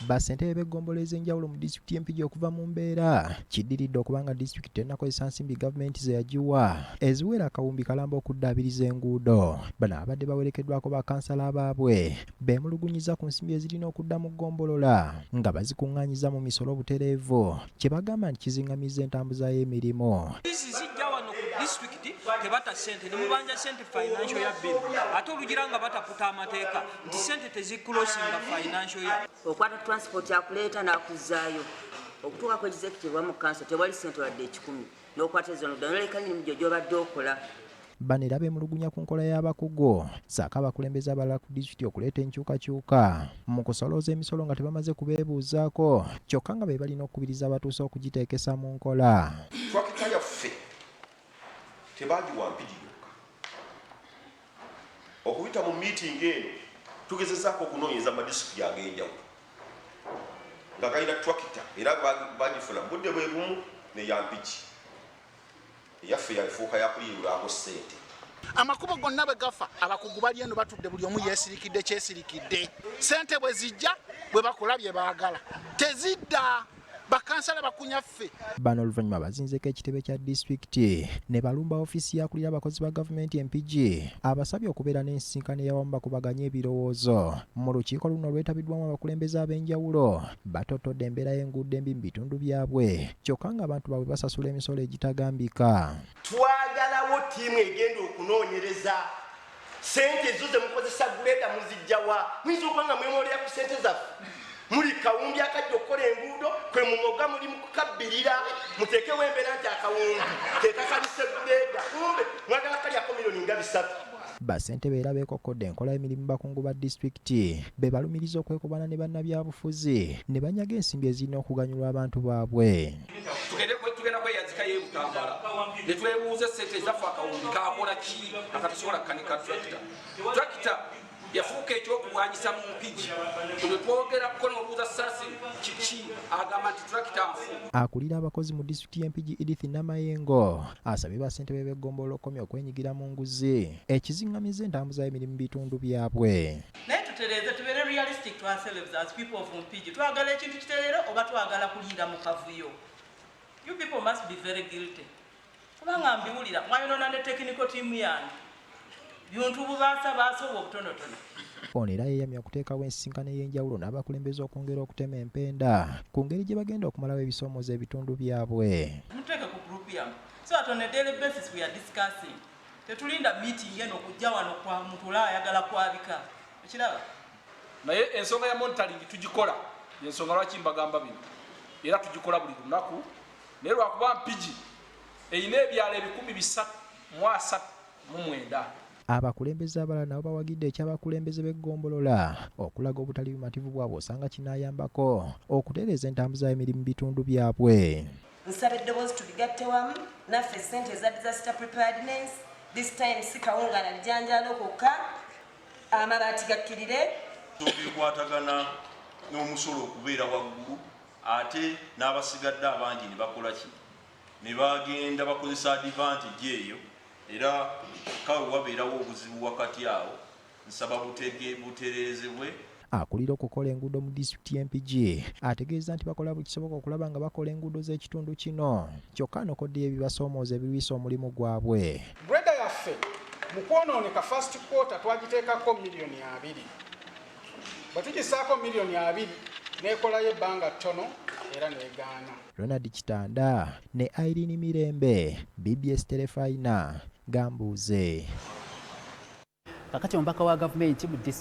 Bassentebe b'eggombolola ez'enjawulo mu disitulikiti y'e Mpigi okuva mu mbeera kiddiridde okuba nga disitulikiti tennakozesa nsimbi gavumenti ze yagiwa eziwera akawumbi kalamba okuddaabiriza enguudo. Bano ababadde bawerekeddwako bakansala baabwe beemulugunyiza ku nsimbi ezirina okudda mu ggombolola nga bazikuŋŋaanyiza mu misolo butereevu kye bagamba nti kizing'amizza entambuza y'emirimu. Zijja wano ku disitulikiti tebata ssente ne mubanja ssente financial year 2, ate olugira nga bataputa amateeka nti ssente tezicrossinga financial year. Okwata transport akuleeta n'akuzzaayo okutuuka ku executive mu council, tewali ssente wadde 100, n'okwata ezo nodda noleka emirimu gyo gy'obadde okola. Bano era beemulugunya ku nkola y'abakugu ssaako abakulembeze abalala ku disitulikiti okuleeta enkyukakyuka mu kusolooza emisolo nga tebamaze kubeebuuzaako, kyokka nga be balina okukubiriza abatuuse okugiteekesa mu nkola. Twakita yaffe tebagiwa Mpigi yokka. Okuyita mu meeting eno tugezezaako okunoonyeza amadisitulikiti ag'enjawulo nga galina twakita, era bagifuna mu budde bwe bumu neya Mpigi. Eyaffe yafuuka yakuliyirwako ssente. Amakubo gonna bwe gafa, abakugu bali eno batudde, buli omu yeesirikidde kyesirikidde. Sente bwe zijja, bwe bakola bye baagala, tezidda. Bakansala bakunyaffe. Bano oluvannyuma bazinzeeko ekitebe kya disitulikiti ne balumba ofiisi y'akulira abakozi ba gavumenti e Mpigi, abasabye okubeera n'ensisinkano eyawamu bakubaganye ebirowoozo. Mu lukiiko luno olwetabiddwamu abakulembeze ab'enjawulo, batottodde embeera y'enguudo embi mu bitundu byabwe, kyokka ng'abantu baabwe basasula emisolo egitagambika. Twagalawo ttiimu egenda okunoonyereza sente ezo ze mukozesa grader muzijjawa. Muyinza okuba nga mwemolera ku sente zaffe. Muli kawumbi akajja okukola enguudo kwe mumoga, muli mu kukabbirira, muteekewo embeera nti akawumbi kekakalise grader, kumbe mwagala kalyako miliyoni nga 300. Bassentebe era beekokkodde enkola y'emirimu bakungu ba disitulikiti be balumiriza okwekobana ne bannabyabufuzi ne banyaga ensimbi ezirina okuganyulwa abantu baabwe. Tugenda kweyazikayo ebutambala ne twebuuza sente ezaffe akawumbi kakola ki akatasobola kukanika tractor? Tractor yafuuka ekyokulwanyisa mu Mpigi. Bwe twogerako nobuuza Saasi kiki, agamba nti tractor nfu. Akulira abakozi mu disitulikiti y'e Mpigi, Edith Namayengo, asabye bassentebe b'eggombolola okukomya okwenyigira mu nguzi ekiziŋŋamizza entambuza y'emirimu mu bitundu byabwe. Naye tutereeze, tubeere realistic to ourselves as people of Mpigi. Twagala ekintu kitereere oba twagala kuliira mu kavuyo? You people must be very guilty, kubanga mbiwulira mwayonoona ne technical team yange, bintu bubaasa baasa obwo obutonotono. Ono era yeeyamye okuteekawo ensisinkano ey'enjawulo n'abakulembeze okwongera okutema empenda ku ngeri gye bagenda okumalawo ebisoomooza ebitundu byabwe. Muteeke ku group yammwe so that on a daily basis we are discussing. Tetulinda meeting eno okujja wano kwa mutula ayagala kwabika okiraba. Naye ensonga ya monitoring tugikola, ensonga lwaki mbagamba bino, era tugikola buli lunaku. Naye lwakuba Mpigi erina ebyalo 339. Abakulembeze abalala nabo bawagidde ekyabakulembeze b'eggombolola okulaga obutali bumativu bwabwe, osanga kinaayambako okutereeza entambuza y'emirimu mu bitundu byabwe. Nsaba eddoboozi tuligatte wamu naffe, sente eza disaster preparedness this time si kawunga na bijanjaalo kwokka, amabaati gakkirire. Ensonga ekwatagana n'omusolo okubeera waggulu, ate n'abasigadde abangi ne bakola ki? Ne bagenda bakozesa advantage eyo, era kawe wabeerawo obuzibu wakati awo. Nsaba butereezebwe. Akulira okukola enguudo mu disitulikiti y'e Mpigi ategeeza nti bakola buli kisoboka okulaba nga bakola enguudo z'ekitundu kino, kyokka anokoddeyo ebibasoomooza ebirwisa omulimu gwabwe. Grader yaffe mu kwonooneka, first quarter twagiteekako miliyoni 20. Bwe tugisaako miliyoni 20, n'ekolayo ebbanga ttono era negaana. Ronald Kitanda ne Irene Mirembe, BBS Terefayina, Gambuuze. Kakati omubaka wa gavumenti mu